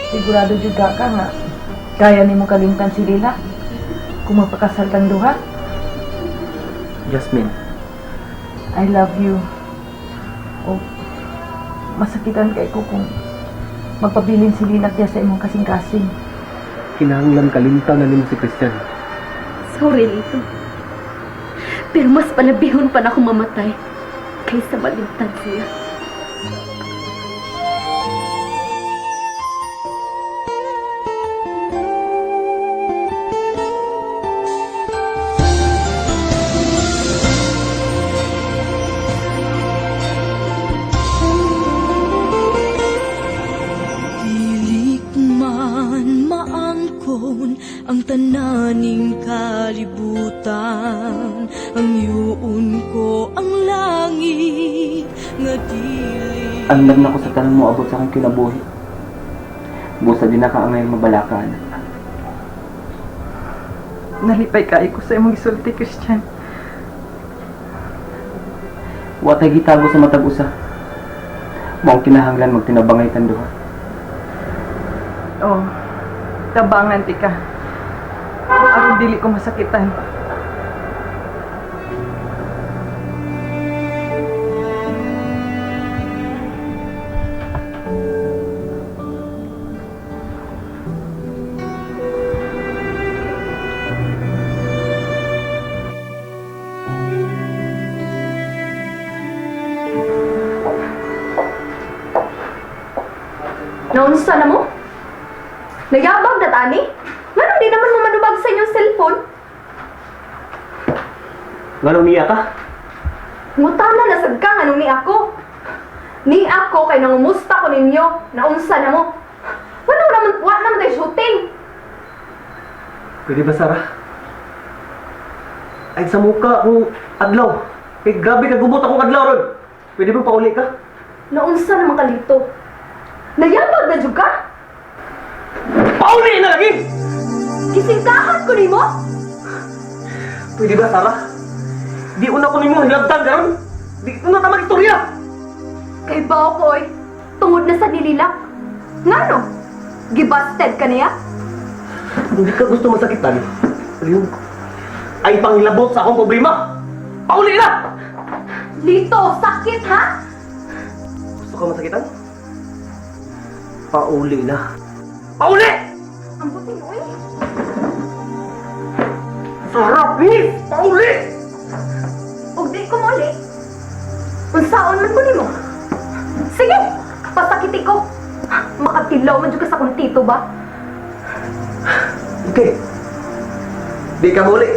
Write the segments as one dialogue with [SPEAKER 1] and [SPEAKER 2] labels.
[SPEAKER 1] Sigurado juga ka nga kaya nimo kalimtan si Lila kung magpakasal kang duha.
[SPEAKER 2] Jasmine,
[SPEAKER 1] I love you. O masakitan kay ko kung magpabilin si Lila kaya sa imong kasing-kasing.
[SPEAKER 2] Kinahanglan kalimtan na nimo si Christian.
[SPEAKER 3] Sorry, Lito. Pero mas panabihon pa na akong mamatay kaysa malimtan siya.
[SPEAKER 4] Dili man maangkon ang tananing kalibutan, ang yuon ko ang langit nga dili
[SPEAKER 2] Andam na ko sa tanan mo abot sa akong kinabuhi. Busa din na ka ang ngayon mabalakaan.
[SPEAKER 1] Nalipay kaayo ko sa imong gisulti, Christian.
[SPEAKER 2] Wa tay gitago sa matag usa. Maong kinahanglan magtinabangay tan duha.
[SPEAKER 1] Oh, tabangan ti ka. Aron dili ko masakitan.
[SPEAKER 3] Naunsa na mo? Nayabag na tani? Ngano di naman mo manubag sa inyong cellphone?
[SPEAKER 2] Ngano niya ka?
[SPEAKER 3] Ngutana na sad ka nganong ni ako. Ni ako kay nangumusta ko ninyo. Naunsa na mo? Wala naman, wa naman tayo shooting.
[SPEAKER 2] Pwede ba, Sarah? Ay, sa muka akong adlaw. Eh, grabe ka gubot akong adlaw ron. Pwede ba pauli ka?
[SPEAKER 3] Naunsa naman ka, Lito? Nayabag na jud ka?
[SPEAKER 2] Pauli na lagi!
[SPEAKER 3] Gisingkahan ko nimo?
[SPEAKER 2] Pwede ba, Sarah? Di una ko nimo hilabtan karon. Di una ta magistorya.
[SPEAKER 3] Kay bao ko oy, tungod na sa nililak. Ngano? Gibasted ka niya?
[SPEAKER 2] Hindi ka gusto masakitan. Ayun. Ay panghilabot sa akong problema. Pauli na!
[SPEAKER 3] Lito, sakit ha?
[SPEAKER 2] Gusto ka masakitan? Pauli na. Pauli!
[SPEAKER 3] Ang buti mo eh.
[SPEAKER 2] Sarah, please! Pauli!
[SPEAKER 3] Og di ko muli. Unsaon man ko nimo? Sige, pasakiti ko. Makatilaw man jud ka sa kong tito ba?
[SPEAKER 2] Okay. Di ka muli.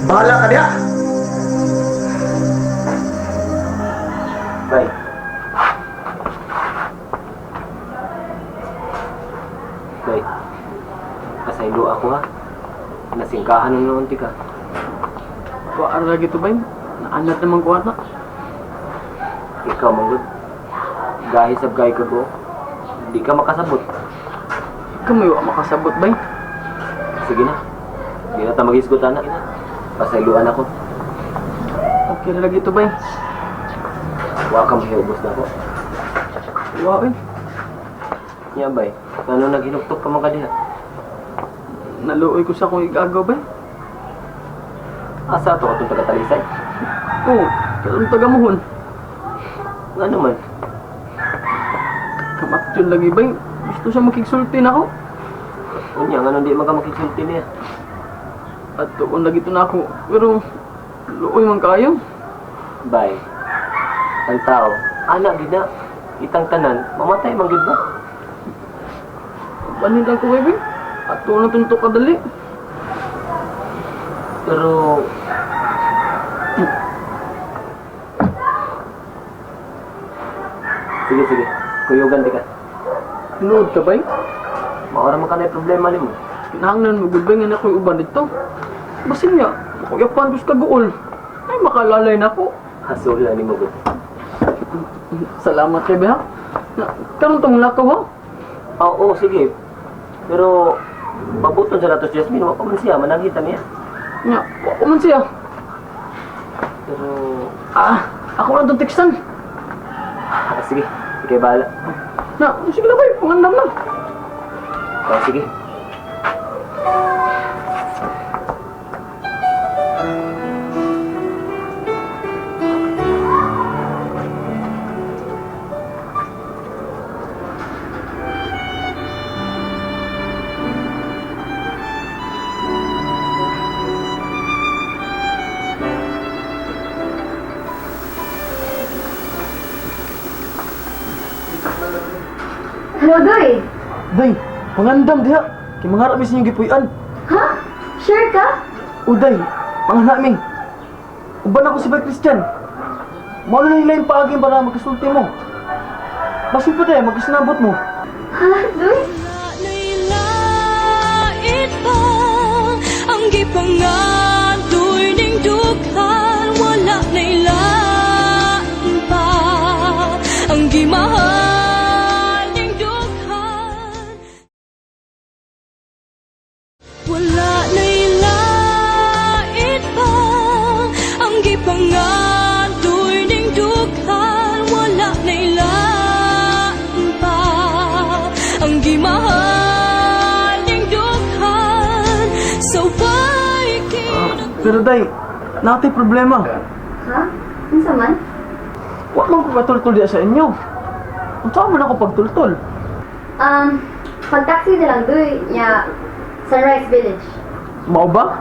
[SPEAKER 2] Bahala ka diha. Bye. Bye. Pasaylo ako ha. Nasingkahan na noon ti ka.
[SPEAKER 5] Wa lagi to bay. Naanad naman ko anak.
[SPEAKER 2] Ikaw manggod. Gahi sab gahi ka go. Di ka makasabot.
[SPEAKER 5] Ikaw may wa makasabot bay.
[SPEAKER 2] Sige na. Di na ta maghisgot ana. Pasayloan ako.
[SPEAKER 5] Okay na lagi to bay.
[SPEAKER 2] Wa ka mahiubos na ako.
[SPEAKER 5] Wa eh.
[SPEAKER 2] Nya bay. Ngano naghinuktok ka man ka diha?
[SPEAKER 5] Naluoy ko sa akong igagaw bay.
[SPEAKER 2] Asa to katong taga-talisay?
[SPEAKER 5] Oo, katong taga muhon.
[SPEAKER 2] Nga naman.
[SPEAKER 5] Kamatyon lagi bay. Gusto siya makigsulti na ako.
[SPEAKER 2] Unya, ngano di man ka makigsulti niya?
[SPEAKER 5] At tuon lagi to na ako. Pero luoy man kayo.
[SPEAKER 2] Bay. Ang tao, ana gid na. Itang tanan, mamatay man gid ba?
[SPEAKER 5] Banin lang ko bay bay. At tuon na tuntok kadali.
[SPEAKER 2] Pero sige, sige. Kuyugan di ka.
[SPEAKER 5] Tinuod ka bay.
[SPEAKER 2] Maura man ka na problema nimo.
[SPEAKER 5] Kinahanglan mo gud bay nga na ako'y uban dito. Basin niya, makuyapan ko sa kaguol. Ay makalalay na ako.
[SPEAKER 2] Hasula nimo gud.
[SPEAKER 5] Salamat kay bay ha. Na, karon tong lakaw ha.
[SPEAKER 2] Oo, sige. Pero pabuton sa nato si Jasmine, wa pa man siya mananghita niya.
[SPEAKER 5] Nya, wa pa man siya.
[SPEAKER 2] Pero
[SPEAKER 5] Ah, ako lang itong tekstan.
[SPEAKER 2] sige, ikay bahala.
[SPEAKER 5] Na, sige na bay, pangandam na.
[SPEAKER 2] Oh, sige.
[SPEAKER 3] Hello, Doy.
[SPEAKER 5] Day, pangandam diha. Kay mangarap mi sa inyong gipuy-an.
[SPEAKER 3] Ha? Sure ka?
[SPEAKER 5] Uday, panganak mi. Uban ako si Bay Christian. Mao na nila yung paagi para magkasulti mo. Basin pa tayo, magkasinabot mo.
[SPEAKER 3] Ha, Doy?
[SPEAKER 4] Nailait pa ang gipangandoy ning dughan, wala nailain pa ang gimahal ning dughan, wala nailait pa ang gipangandoy ning dughan, wala nailain pa ang gimahal ning dughan sa way
[SPEAKER 5] Pero day, natay problema.
[SPEAKER 3] Ha? Unsa man?
[SPEAKER 5] Wa man ko katultol diha sa inyo. Unsa man ako pagtultol?
[SPEAKER 3] Pag-taxi na lang, Doy. Nya, Sunrise Village.
[SPEAKER 5] Mao ba?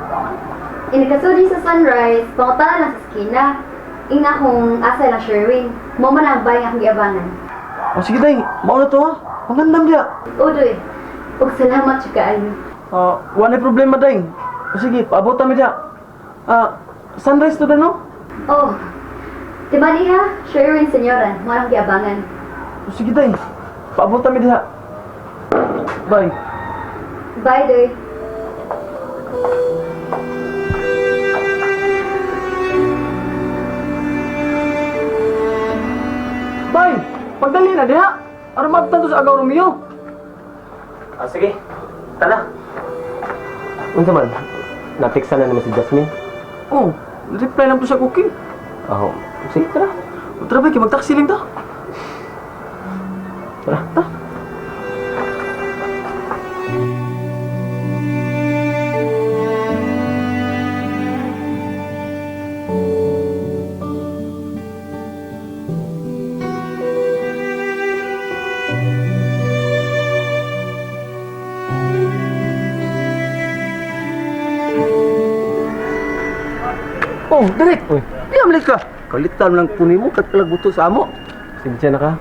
[SPEAKER 3] Inakasudi sa Sunrise, pangutana lang sa skina. Ingna kung asa lang Sherwin. Mo man ang bahay nga akong giabangan.
[SPEAKER 5] O sige day, mao na to ha. Pangandam diha.
[SPEAKER 3] O, Doy. Ug salamat jud kaayo.
[SPEAKER 5] Ah, wa na problema day. O sige, paabot mi diha. Ah, sunrise to da no?
[SPEAKER 3] Oh, Timali ha, Sherwin Senyoran, mo ang giabangan.
[SPEAKER 5] O sige day, paabot mi diha. Bye.
[SPEAKER 3] Bye, Doy.
[SPEAKER 5] Bye! Pagdali na diha! Aron maabtan to sa Agaw Romeo.
[SPEAKER 2] Ah, sige. Tara. Unsa man? Natiksan na naman si Jasmine.
[SPEAKER 5] Oh, reply lang to sa cooking.
[SPEAKER 2] Oh, sige, tara.
[SPEAKER 5] O, tara bay, kay magtaxi lang ta.
[SPEAKER 2] Tara.
[SPEAKER 5] Ta. Oh, Derek.
[SPEAKER 2] Uy.
[SPEAKER 5] Piyamlit ka.
[SPEAKER 2] Kalitan lang po nimo kat kalagbuto sa amo. Sinsya na ka.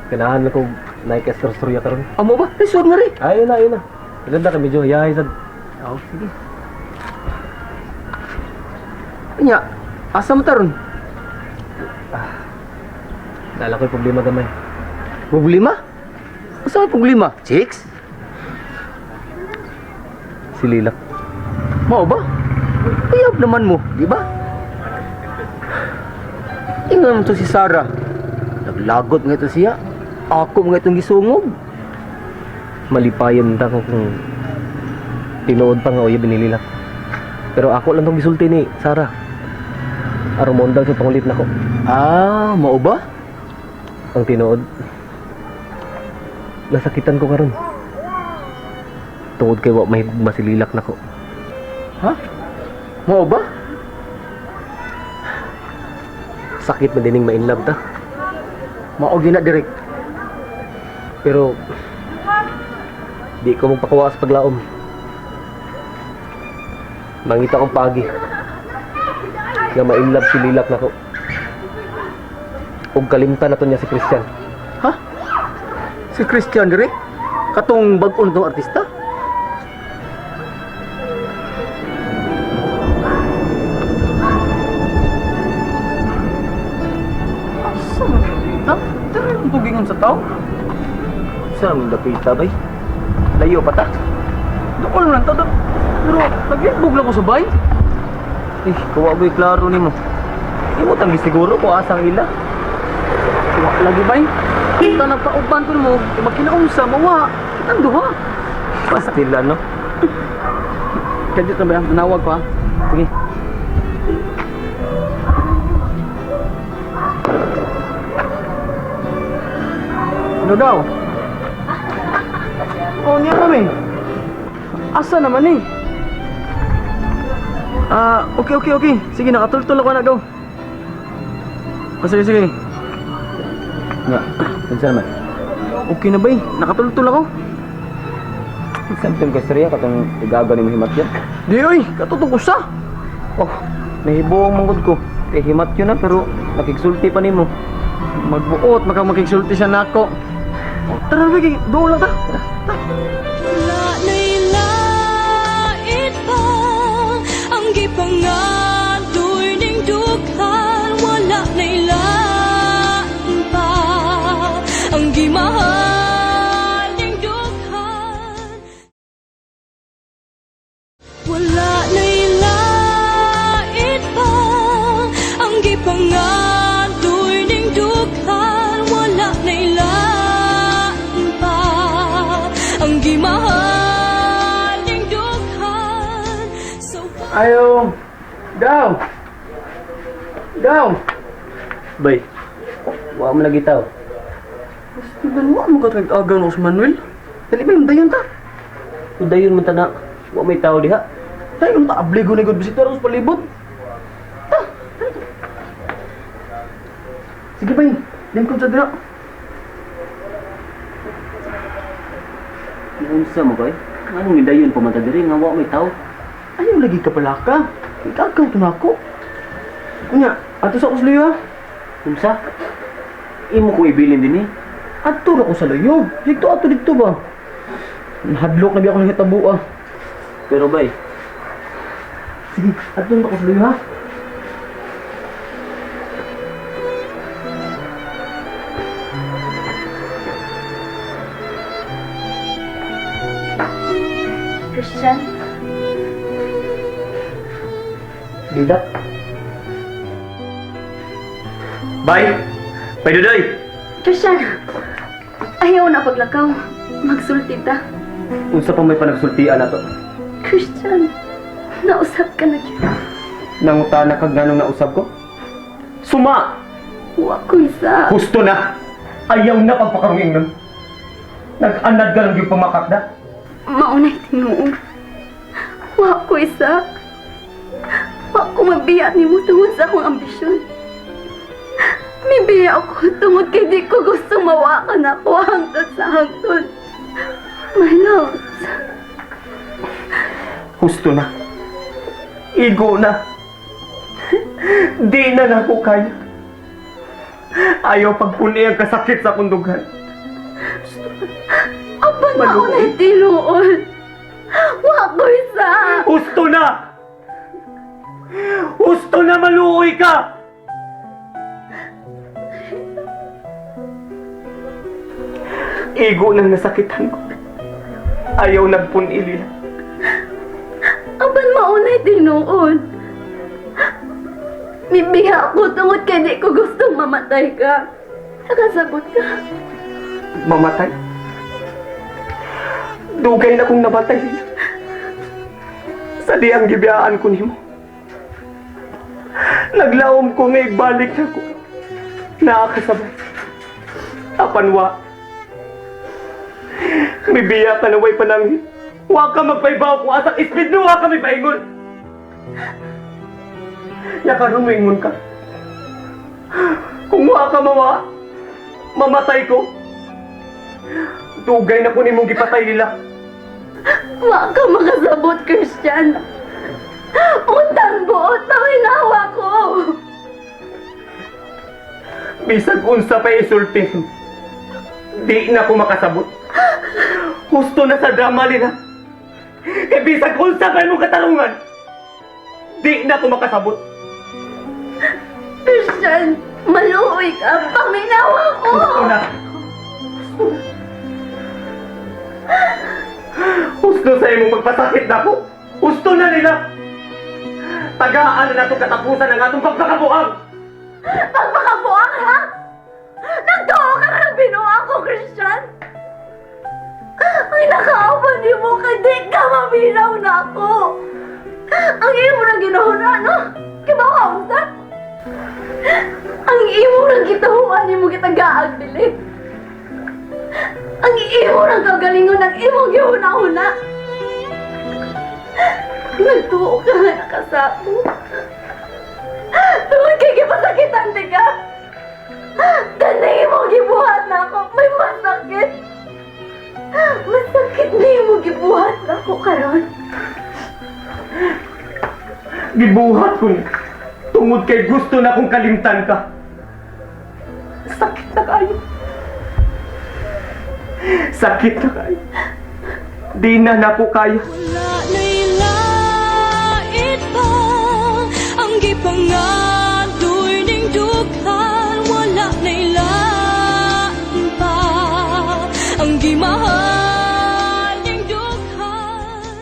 [SPEAKER 2] Kailangan na ko naikastorya karon.
[SPEAKER 5] Amo ba? Lisod na rin.
[SPEAKER 2] Ayun na, ayun na. Maganda ka medyo yahay sad.
[SPEAKER 5] Oh, sige. Nya, asa mo taron?
[SPEAKER 2] Dala ko'y problema gamay.
[SPEAKER 5] Problema? Asa may problema? Chicks?
[SPEAKER 2] Si Lilak.
[SPEAKER 5] Mao ba? Ayab naman mo, di ba? Tingnan mo to si Sarah. Naglagot nga ito siya. Ako nga itong gisungog.
[SPEAKER 2] Malipayon ta ko kung tinuod pa nga uyab ni Lilak. Pero ako lang tong gisulti ni Sarah. Aron moundang sa pangulit nako.
[SPEAKER 5] Ah, mao ba?
[SPEAKER 2] Ang tinuod. Nasakitan ko karon. Tungod kay wa mahigugma si Lilak nako.
[SPEAKER 5] Ha? Mao ba?
[SPEAKER 2] Sakit man dining ma-inlove ta.
[SPEAKER 5] Mao gina direk.
[SPEAKER 2] Pero di ko magpakuha sa paglaom. Mangita kong pagi nga ma-inlove si Lilak nako. Ug kalimtan na to niya si Christian.
[SPEAKER 5] Ha? Si Christian direk? Katong bag-on tong artista? Asa man dito? Diri ang tugingon sa tao.
[SPEAKER 2] Sa aming dapita bay? Layo pa ta.
[SPEAKER 5] Doon lang tao. Pero nag-ibog lang ko sa bay.
[SPEAKER 2] Eh, kuwa ko'y klaro nimo. Imo tanggi siguro ko asang ila.
[SPEAKER 5] Wa lagi bay. Kita nagpauban ko mo, magkinaunsa mawa. Kitang duha.
[SPEAKER 2] Pastila no.
[SPEAKER 5] Kadyo na ba yan? Nanawag pa.
[SPEAKER 2] Sige.
[SPEAKER 5] Ano daw? Oh, niya kami. Asa naman eh? Ah, okay. Sige, nakatultol ako na daw. Oh, sige, sige.
[SPEAKER 2] Nga, unsa naman?
[SPEAKER 5] Okay na ba eh? Nakatultol ako.
[SPEAKER 2] Samtang ka istorya katong igaga ni himat yan.
[SPEAKER 5] Di oy, katutong ko sa.
[SPEAKER 2] Oh, nahibuong manggod ko. Kay himat yun na pero nakigsulti pa nimo.
[SPEAKER 5] Magbuot, maka makigsulti siya nako. Oh, tara na, kay doon lang ta.
[SPEAKER 4] Wala na'y lait pa ang gipangandoy ning dughan. Wala na'y lain pa ang gimahal ning dughan. Wala na'y lait pa ang gipangandoy ning dughan. Wala na'y lain pa ang gimahal ning dughan. So
[SPEAKER 5] Ayo. Daw. Daw.
[SPEAKER 2] Bay, wa mo lagi tao.
[SPEAKER 5] Steven, wa mo ka tag-agaw na si Manuel. Dali ba yung dayon ta?
[SPEAKER 2] Udayon man tana, wa may tao diha.
[SPEAKER 5] Dayon ta, abligo na good visitor sa palibot. Ta. Dali. Sige ba yun? Lingkod sa dira.
[SPEAKER 2] Unsa mo kay? Anong idayon pa man ta diri nga wa may tao?
[SPEAKER 5] Ayaw lagi ka pala ka. Ikagaw to na ako. Kunya, ato sa kusluyo ha.
[SPEAKER 2] Unsa? Imo ko ibilin dinhi.
[SPEAKER 5] Ato ra ko sa luyo. Dito ato dito ba? Nahadlok na biya ako ng hitabo ah.
[SPEAKER 2] Pero bay,
[SPEAKER 5] Sige, ato na ko sa luyo ha.
[SPEAKER 3] Christian,
[SPEAKER 2] Lila. Bay! Bay Dudoy!
[SPEAKER 3] Christian, ayaw na paglakaw. Magsulti ta.
[SPEAKER 2] Unsa pa may panagsultian nato?
[SPEAKER 3] Christian, nausap ka na gyud.
[SPEAKER 2] Nangutana kag nganong nausab ko? Suma!
[SPEAKER 3] Wa ko isa.
[SPEAKER 2] Husto na! Ayaw na pagpakarunging nun. Nag-anad ka lang yung pamakakda.
[SPEAKER 3] Maunay tinuod. Wa ko isa. Wa ko mabiya nimo tungod sa akong ambisyon. Mibiya ako tungod kay di ko gusto mawakan ako hangtod sa hangtod. My love,
[SPEAKER 2] Husto na. Igo na. Di na nako kaya. Ayaw pagpuni ang kasakit sa kundughan.
[SPEAKER 3] apan maunay tinuod. Wa ko isa.
[SPEAKER 2] Husto na! Husto na maluoy ka! Igo nang nasakitan ko. Ayaw nagpuni Lila.
[SPEAKER 3] Apan maunay tinuod. Mibiya ako tungod kay di ko gustong mamatay ka. Nakasabot ka.
[SPEAKER 2] Mamatay? Dugay na kong nabatay. Lila. Sa diyang gibiyaan ko nimo. Naglaom ko nga igbalik na ko. Nakakasabay. Apan wa. Mibiya ka na way panangin. Wa ka magpaibaw kung asang ispid no, wa ka may paingon. Ya karon moingon ka. Kung wa ka mawa, mamatay ko. Dugay na ko nimong gipatay nila.
[SPEAKER 3] Wa ka makasabot, Christian. Utang buot, paminawa ko.
[SPEAKER 2] Bisag unsa pa isulti. Di na ko makasabot. Husto na sa drama nila. Kay bisag unsa pa imong katarungan. Di na ko makasabot.
[SPEAKER 3] Christian, maluoy ka. Paminawa ko.
[SPEAKER 2] Husto na. Husto sa imong pagpasakit na ko. Husto na nila. Tagaan na nato katapusan ang atong pagpakabuang.
[SPEAKER 3] Pagpakabuang, ha? Nagtuo ka nga ng binuang ko, Christian. Ang nakaupan ni mo ka, di ka maminaw na ako. Ang imo nang ginahuna, no? Kibaw ka, unsa? Ang imo nang gitahuan ni mo kitang gaagbilig. Ang imo ng kagalingon, ang imong gihuna-huna. Nagtuo ka nga nakasako. Tungod kay gipasakitan di ka. Kani imong gibuhat na ako, may masakit. Masakit na imong gibuhat na ako karon.
[SPEAKER 2] Gibuhat ko ni. Tungod kay gusto na kong kalimtan ka. Sakit na kayo. Sakit na kayo. Di na nako kaya.
[SPEAKER 4] Wala na'y lait pa ang gipangandoy ning dughan. Wala na'y lain pa ang gimahal ning dughan.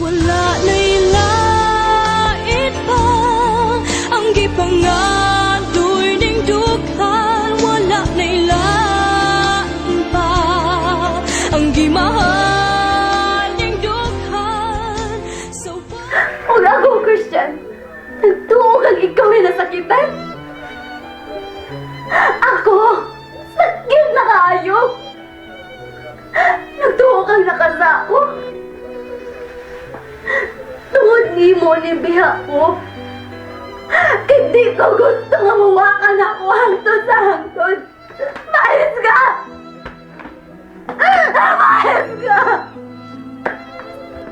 [SPEAKER 4] Wala na'y lait pa ang gipangandoy ning dughan. Wala na'y lain pa ang gimahal ning dughan. So
[SPEAKER 3] Ug ako, Christian, nagtuo kang ikaw ay nasakitan. Ako, sakit na kaayo. Nagtuo kang nakasako. Tungod nimo ni biha ko. Kay di ko gusto nga muwakan ako hangtod sa hangtod. Mais ka! Mais ka!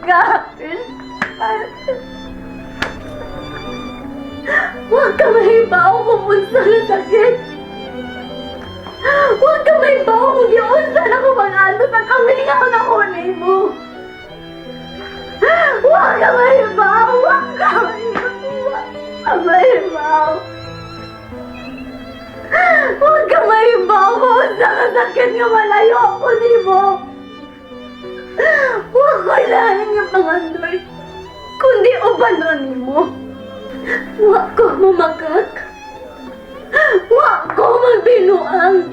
[SPEAKER 3] Ka, Christian. Huwag ka mahibaw kung unsa nga sakit. Huwag ka mahibaw kung giunsa na ko mag-antos ang kamingaw na ko nimo. Huwag ka mahibaw! Huwag ka mahibaw! Huwag ka mahibaw! Huwag ka mahibaw kung unsa nga sakit nga malayo ako nimo. Huwag ko lain nga pangandoy, kundi uban ra nimo. Wa ko mamakak. Wa ko magbinuang.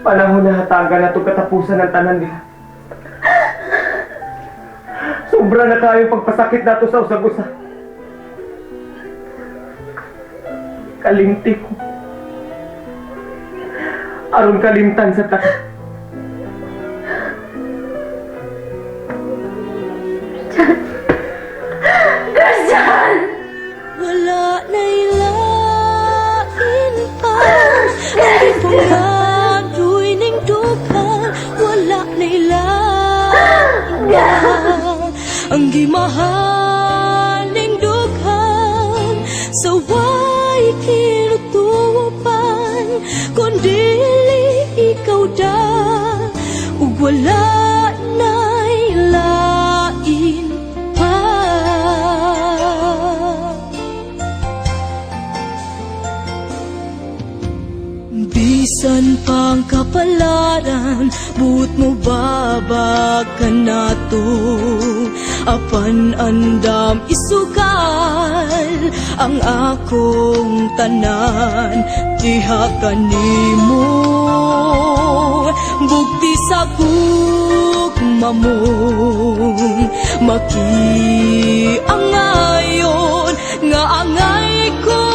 [SPEAKER 2] Panahon na hatagan na itong katapusan ng tanan nila. Sobra na kayo pagpasakit nato sa usag-usa. Kalimti ko. Aron kalimtan sa tanan.
[SPEAKER 3] Christian!
[SPEAKER 4] Wala na'y lain pa ang gipangandoy ning dughan. Wala na'y lain pa ang gimahal ning dughan. Sa way kinutupan kun dili ikaw da, ug wala na'y lain pa. Bisan pang kapalaran, buot mo babag ka nato. Apan andam isukal ang akong tanan, diha kanimo. Bugti sa gugma mo, makiangayon nga angay ko.